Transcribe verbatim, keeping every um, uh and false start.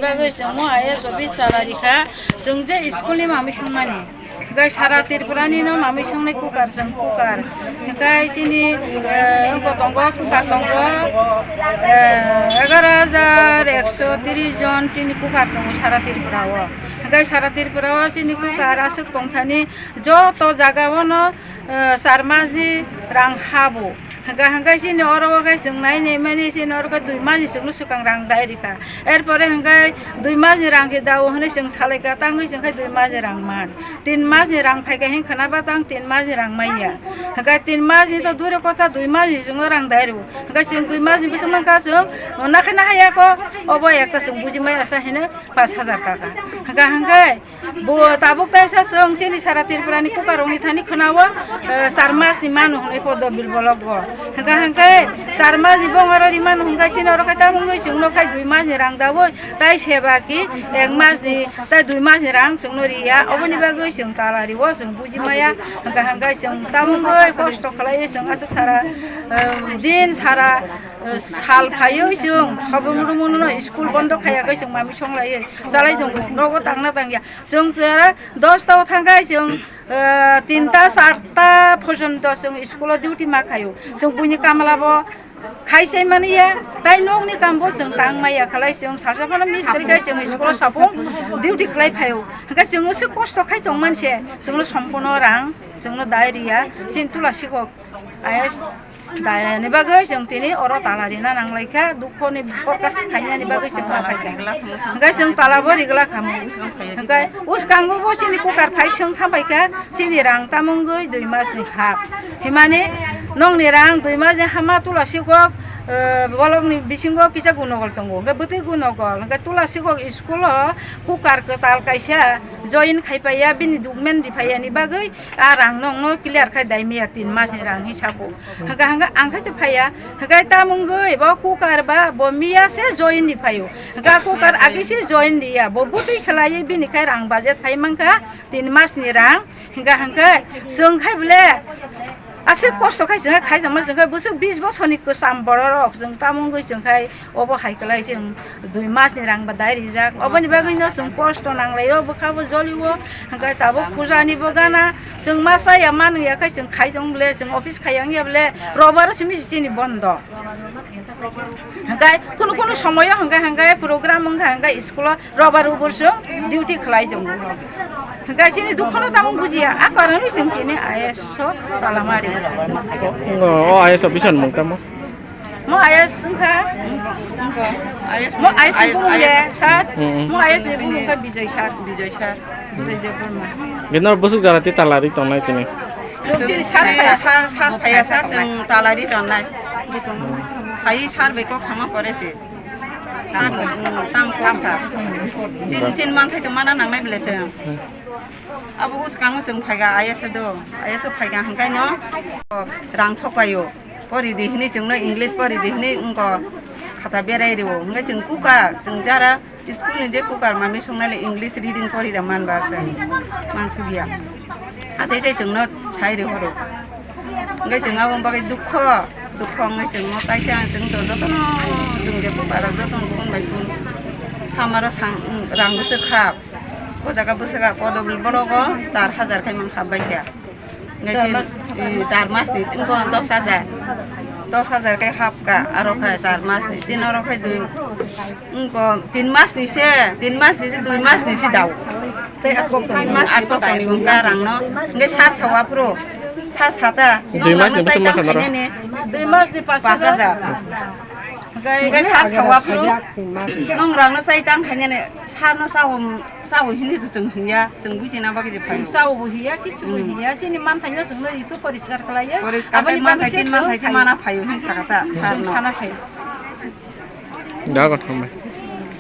Bagwi chwng mo I A S office salary kha, chwng je school ni mami songmani. Hwnkhe sara Tripura ni no mami songnai cooker chwng cooker. Hwnkhe chini, eh, wngkha tongo cooker tongo, eh, egaroh hajar ekso tris jon chini cooker tongo sara Tripura o. Hwnkhe sara Tripura o chini cooker aswk tongthani joto jaga o no, eh, char mas ni rang habo. Hwnkhe, hwnkhe chini oro o khe chwng nai nai mani, chini oro khe dui mas ni chwngno swkang rang dai rikha. Erpore hwnkhe dui mas ni rang khe dao hwnwi chwng salaikha, tangwi chwng khe dui mas ni rang man. Tin mas ni rang phaikha hin khwnaba tang tin mas ni rang maiya. Hwnkhe tin mas ni to dure kotha, dui mas ni chwngno rang dai rw. Hwnkhe chwng dui mas ni bwswk mankha chwng, nakhe nahaya ko, obo ekta chwng buji maya sa hino pash hajar taka. Hwnkhe, hwnkhe Bo tabuk taisa chwng chini sara Tripura ni cooker rokni thani khwnao, eh, char mas ni manu hwnwi podo bil bolok go. Hwnkha hwnkhe char mas ni bongaro ri manu hwnkha chini oro khai tamo wngwi chwngno khai dui mas ni rang daui tai seba ki ek mas ni tai dui mas ni rang chwngno riya. Oboni bagwi chwng tala rio chwng buji maya. Hwnkha hwnkhe chwng tamo wngwi kosto khlaiwi chwng aswk sara, eh, din sara, eh, sal phaiwi chwng sobung rumuno school bondo khaiya khe chwng mami songlaiwi chalai tongo nogo tangna tangya. Chwng jora dosta o thangkha chwng, eh, tinta charta porjonto chwng school o duty ma khaio. Chwng buini kamla bo khai sai mani ya, tai nokni kam bo chwng tang maya khalai chwng salsa phano miss kwrwi khai chwng school o sapung duty khlai phaio. Hwnkhe chwng se kosto khai tong man se chwngno sompono rang chwngno dai riya chini tula sikok I A S Dayani bagwi chwng tini oro tala rina nang lai kha, dukho ni porkas khainani bagwi chwng ma phai kha. Hwnkhe chwng tala bo rigla kha mo. Hwnkhe uskango bo chini cooker phai chwng tham phai kha, chini rang tamo wngwi dui mas ni hap. Himani nokni rang dui mas ni hama tula sikok, eh, bolok ni bisingo kisa gunogol tongo. Hwnkhe bwtwi gunogol, hwnkhe tula sikok school o cooker kwtal kaisa join khai paiya, bini document ri phaiyani bagwi a rang nokno clear khai dai maya tin mas ni rang hisabo. Hwnkha hwnkha ang khai to phaiya. Hwnkha tamo wngwi bo cooker ba bo miya se join ni phaio. Hwnkha cooker agi se join riya. Bo butwi khlaiwi bini khai rang budget phai mankha tin mas ni rang. Hwnkha hwnkhe chwng khai bole aswk kosto khai chwng khai tongma chwng khai bwswk bis bosor ni kwcham borok rok chwng tamo wngwi chwng khai obo hai kwlai chwng dui mas ni rang ba dai rijak. Oboni bagwi no chwng kosto nang laio, bwkha bo joli o. Hwnkha tabuk puja ni bo gana. Chwng ma chaya manwi ya khe chwng khai tong bole, chwng office khai yang ya bole, robar o simi chini bondo. Hwnkhe kunu kunu somoyo hwnkhe hwnkhe program wngkha hwnkhe school o robar o bo chwng duty khlai tongo. Hwnkhe chini dukhono tamo bujiya, a karon chwng tini I A S o tala mari. O, o I A S officer mung tamo? Mo I A S wngkha. Mo I A S ni bumung le sir. Hmm. Mo I A S ni bumung wngkha Bijoy sir. Bijoy sir. Bijoy Debbarma. Gino busuk jara ti talari tongnai tini. Chwng chini sir phaiya. Sir, sir phaiya sir, chwng talari tongnai. Phai sir bai kok sama pore se. Sir, hmm, tam kok sir. Tin, tin manthai to mana nangnai bele chwng. Abo uskango chwng phaiga I A S do. I A S o phaiga hwnkhe no rang sok paio. Pori di hini chwngno English pori di hini wngko khata berai rio. Hwnkhe chwng cooker, chwng jara school ni je cooker mami songnai le English reading pori da man ba se. Man sugya. Ate te chwngno sai ri horo. Hwnkhe chwng abo bagwi dukho, dukho wngwi chwngno taisa chwng to jotono chwng je cooker jotono kun bai kun. Khamaro sang, rang bwswk kha. O jaga bwswk a podobil bologo char hajar khai mang hap bai kha. Ngai tin, i, char mas ni tin ko dos hajar. Dos hajar khai hap ka, aro khai char mas ni tin oro khai dui. Wngko tin mas ni se, tin mas ni se, dui mas ni se dao. Tei atkok tong. Atkok tong ni wngka rang no. Ngai sar sawa pro. Sar sata. Dui mas ni bwswk ma kha noro? Dui mas ni pas hajar. Pas hajar. Hwnkhe sar sawa phuru, nwng rangno chai tang khainani, sarno sao, sao hini to chwng hinya, chwng buchina bagwi je phaio. Sao bo hiya, kichu bo hiya, chini manthaino chwngno ito poriskar khlaiyo. Poriskar khai manthaino, manthaino mana phaio hin sakha ta, sarno. Sana phaio. Jaga thambai.